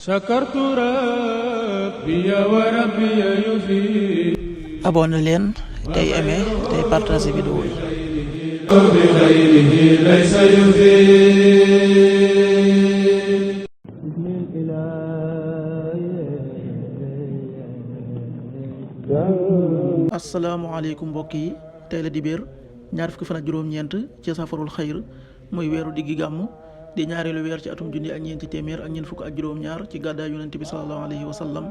sakartu rabbi wa rabbi yufi. abonné leen tey aimé tey partagé vidéo yi. bi xayrihi laysa yufi. asalaamaaleykum mbokk yi, tey la dibéer ñaar fukki fan ak juróom-ñeent ci safarul xayr muy weeru diggi gàmm di ñaareelu weer ci atum junni ak ñeenti téeméer ak ñeent fukk ak juróom-ñaar ci gàddaay yonent bi sallallahu alayhi wa sallam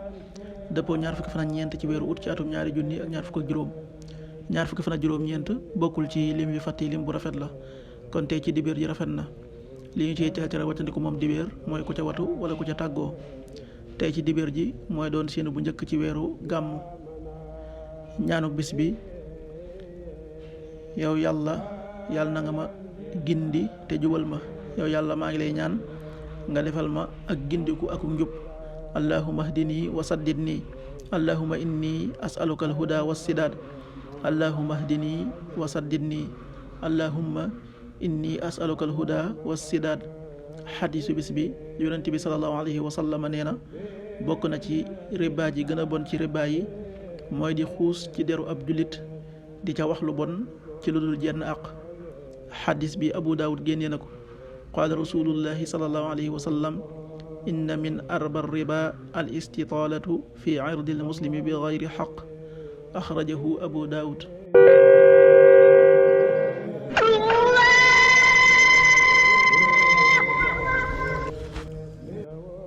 dëppoo ñaar fukki fan ak ñeent ci weeru ut ci atum ñaari junni ak ñaar fukk ak juróom. ñaar fukki fan ak juróom-ñeent bokkul ci lim yu fàtti lim bu rafet la, kon tey ci dibéer ji rafet na. li ñu ciy teel tere wattandiku moom dibéer mooy ku ca watu wala ku ca tàggoo. tey ci dibéer ji mooy doon séenu bu njëkk ci weeru gàmm. ñaanuk bis bi: yow yàlla na nga ma gindi te jubal ma. yow yàlla maa ngi lay ñaan nga defal ma ak gindiku ak njub. allahumma hdini wa saddidni. allahumma inni as'aluka alhuda wassidaad. allahumma hdini wa saddidni. allahumma inni as'aluka alhuda wassidaad. xadiisu bis bi: yonent bi sallallahu alayhi wa sallam nee na bokk na ci riba ji gën a bon ci riba yi mooy di xuus ci deru ab jullit di ca wax lu bon ci lu dul jenn àq. xadis bi Abu Daawud génnee na ko. qaala rasulullahi sallallahu alayhi wa sallam: inna min arba riba al istitaalatu fi irdi al muslimi bi gayri xaq. axrajahu Abu Daawud.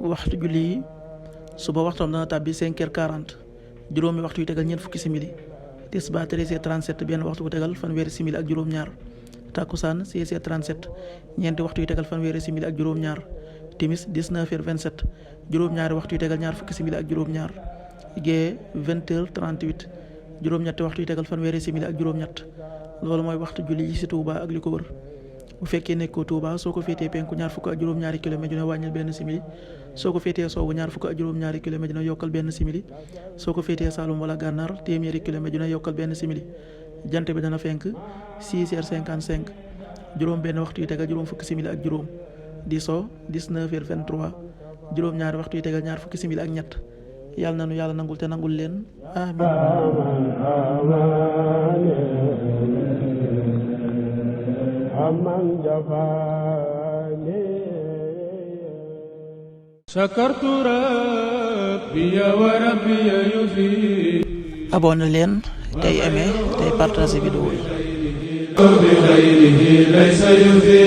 waxtu julli yi: suba waxtam dana tàbbi 5h40, juróomi waxtu yu tegal ñeent fukki simili. tisbaar 13h37, benn waxtu bu tegal fanweeri simili ak juróom-ñaar. takkusaan 16h37, ñeenti waxtu yu tegal fanweeri simili ak juróom-ñaar. timis 19h27, juróom-ñaari waxtu yu tegal ñaar fukki simili ak juróom-ñaar. gee 20h38, juróom-ñetti waxtu yu tegal fanweeri simili ak juróom-ñett. loolu mooy waxtu julli yi ci Touba ak li ko wër. bu fekkee nekkoo Touba, soo ko féetee penku ñaar fukk ak juróom-ñaari kilomètre dina wàññil benn simili. soo ko féetee soowu ñaar fukk ak juróom-ñaari kilomètre dina yokkal benn simili. soo ko féetee Saalum wala Gànnaar téeméeri kilomètre dina yokkal benn simili. jant bi dana fenk 6h55, juróom benn waxtu yu tegal juróom fukki simili ak juróom. di so 19h23, juróom-ñaari waxtu yu tegal ñaar fukki simili ak ñett. yàlla na nu yàlla nangul te nangul leen amiin. sakartu rabbi wa rabbi yufi. abonné leen tey aimé tey partagé vidéo yi. bi xayrihi laysa yufi.